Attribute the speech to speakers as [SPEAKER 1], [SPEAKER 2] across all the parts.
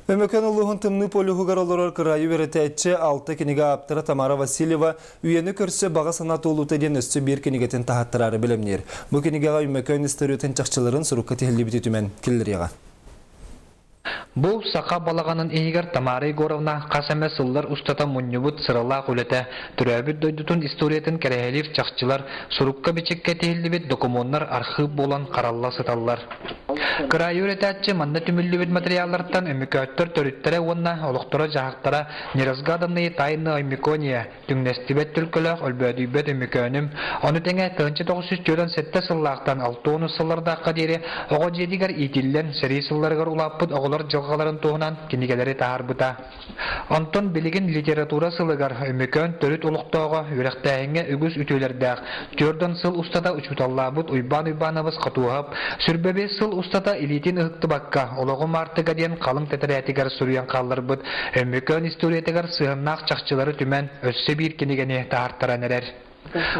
[SPEAKER 1] Өмөкөн улууһун тымныы полюһугар олорор кыраайы үөрэтээччи, алта кинигэ ааптара Тамара Васильева үйэни көрсө баҕа санаа туолуута диэн өссө биир кинигэтин таһааттараары бэлэмниир. Бу кинигэҕэ Өймөкөөн историятын чахчыларын сурукка тиһиллибити түмэн киллэриэҕэ.
[SPEAKER 2] Бу саха балаҕанын иһигэр Тамара Егоровна хас эмэ сыллар устата мунньубут сыралаах үлэтэ, төрөөбүт дойдутун историятын кэрэһэлиир чахчылар, сурукка-бичиккэ тиһиллибит докумуоннар архыып буолан харалла сыталлар. Кыраайы үөрэтээччи манна түмүллүбүт материаллартан Өмүкөөттөр төрүттэрэ уонна олохторо-дьаһахтара Неразгаданные тайны Оймякония, түҥнэстибэт төлкөлөөх өлбөөдүйбэт Өмүкөөнүм, ону тэҥэ 1947 сыллаахтан 60 сыллардаахха диэри оҕо дьиэтигэр иитиллэн сэрии сылларыгар улааппыт оҕолор дьылҕаларын туһунан кинигэлэри таһаарбыта. Онтон билигин литература сылыгар Өймөкөөн төрүт олохтооҕо үөрэхтээһиҥҥэ үгүс үтүөлэрдээх, түөрт сыл устата учууталлаабыт Уйбаан Уйбаанабыс Хотуоһап 25 сыл устата илиитин ыһыктыбакка Олоҕум аартыга диэн халыҥ тэтэрээтигэр суруйан хаалларбыт Өймөкөөн историятыгар сыһыаннаах чахчылары түмэн өссө биир кинигэни таһаартаран эрэр.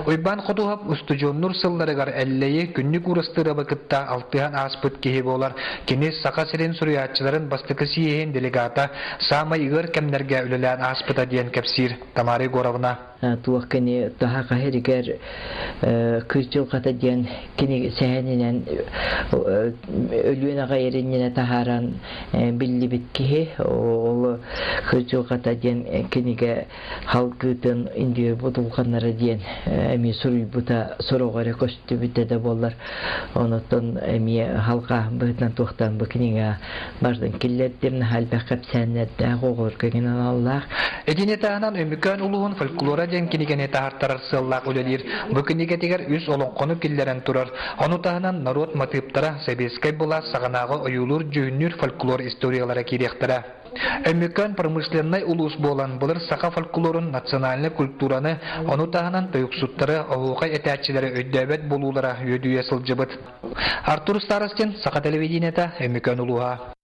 [SPEAKER 2] Уйбаан Хотуһап устудьуоннуур сылларыгар Эллэйи Күннүк Уурастыырабы кытта алтыһан ааспыт киһи буолар. Кини Саха сирин суруйааччыларын бастакы съеһин делегата, саамай ыар кэмнэргэ үлэлээн ааспыта диэн кэпсиир Тамара Егоровна.
[SPEAKER 3] Туох кини таһа хаһырыгар кыыс дьылҕата диэн кини сэһэнинэн Өлүөн аҕай эринньинэ таһааран биллибит киһи. Ол кыыс дьылҕата диэн кинигэ халгыытын Индия будулҕаннара диэн эмиэ суруйбута сороҕо эрэ көстүбүтэ да буоллар онотон эмиэ халҕааһын быһыытынан туохтаан бу кинигэ бардын киллэрдим наһаа элбэх кэпсээннэрдээх оҕолорго гин аналлаах.
[SPEAKER 2] Итини таһынан Өймөкөөн улууһун фольклора диэн кинигэни таһартарар сыаллаах үлэлиир. Бу кинигэтигэр үс олоҥхону киллэрэн турар. Ону таһынан норуот матыыптара, сэбиэскэй былаас саҕанааҕы ойуулуур-дьүһүннүүр фольклор историялара киириэхтэрэ. Өймөкөөн промышленнай улуус буолан, былыр саха фольклорун, национальнай культураны, ону таһынан тойуксуттары, оһуохай этээччилэри өйдөөбөт буолуулара үөдүйэ сылдьыбыт. Артур Старостин, Саха телевидениета, Өймөкөөн улууһа.